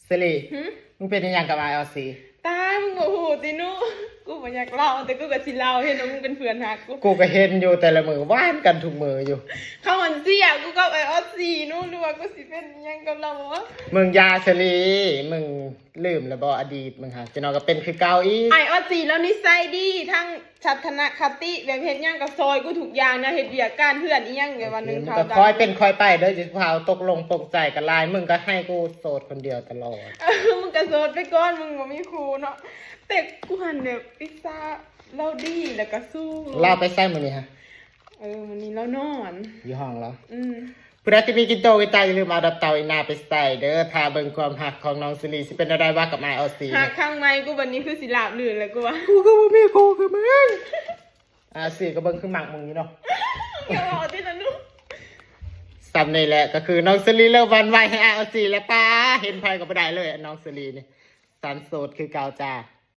ສະລີ ຫຶ? ມຶງເປັນອີ່ຫຍັງກັບອ້າຍອອດຊີ? ຕາຍ ມຶງບໍ່ຮູ້ຕິໜູ? ກູບໍ່ຢາກເລົ່າ ແຕ່ກູກໍຊິເລົ່າ ເຫັນວ່າມຶງເປັນເພື່ອນຮັກກູ. ກູກໍເຫັນຢູ່ ແຕ່ລະມື້ຫວານກັນທຸກມື້ຢູ່. ເຂົາມັນເສຍກູກັບອ້າຍອອດຊີໜູ ຫຼືວ່າກູຊິເປັນອີ່ຫຍັງກັບລາວບໍ? ມຶງຢ່າສະລີ ມຶງລືມແລ້ວບໍ ອະດີດມຶງຫາ ຈັກໜ້ອຍກໍເປັນຄືເກົ່າອີກ. ອ້າຍອອດຊີລາວນິໄສດີ ທັງທັດສະນະຄະຕິ ແບບເຮັດຫຍັງກໍຊ່ອຍກູທຸກຢ່າງນະ ເຮັດວຽກການເຮືອນອີ່ຫຍັງ ແບບວ່າໜຶ່ງ ໂອເຄ ມຶງກໍຄ່ອຍເປັນຄ່ອຍໄປເດີ້ ຢ່າພາວຕົກລົງປົງໃຈກັນຫຼາຍ ມຶງກໍໃຫ້ກູໂສດຄົນດຽວຕະຫຼອດ. ເອີ ມຶງກໍໂສດໄປກ່ອນ ມຶງບໍ່ມີຄູ່ເນາະ. ແຕ່ກູຫັ້ນແບບ ວິຊາລາວດີ ແລ້ວກໍສູງ. ລາວໄປໃສມື້ນີ້ຫະ? ເອີ ມື້ນີ້ລາວນອນຢູ່ຫ້ອງລາວ. ອືມ. ຜູ້ໃດທີ່ມີກິນໂຕກິນຕາ ຢ່າລືມເອົາດັບເຕົາອີ່ໜ້າໄປໃສ່ເດີ້. ຖ້າເບິ່ງຄວາມຮັກຂອງນ້ອງສະລີຊິເປັນແນວໃດວະກັບອ້າຍອອດຊີ. ຮັກຄັ້ງໃໝ່ ກູບັດນີ້ຄືຊິລາບລື່ນແລ້ວກູວ່າ. ກູກໍບໍ່ມີຄູ່ຄືມຶງ. ອ້າຍອອດຊີກໍເບິ່ງຄືມັກມຶງຢູ່ເນາະ. ຢ່າເວົ້າຕິລະໜູ. ສ່ຳນີ້ແຫຼະ ກໍຄືນ້ອງສະລີເລີ່ມຫວັ່ນໄຫວໃຫ້ອ້າຍອອດຊີແລ້ວ. ປ້າ ເຫັນໃຜກໍບໍ່ໄດ້ເລີຍ ນ້ອງສະລີນີ້. ສັນໂສດຄືເກົ່າຈ້າ.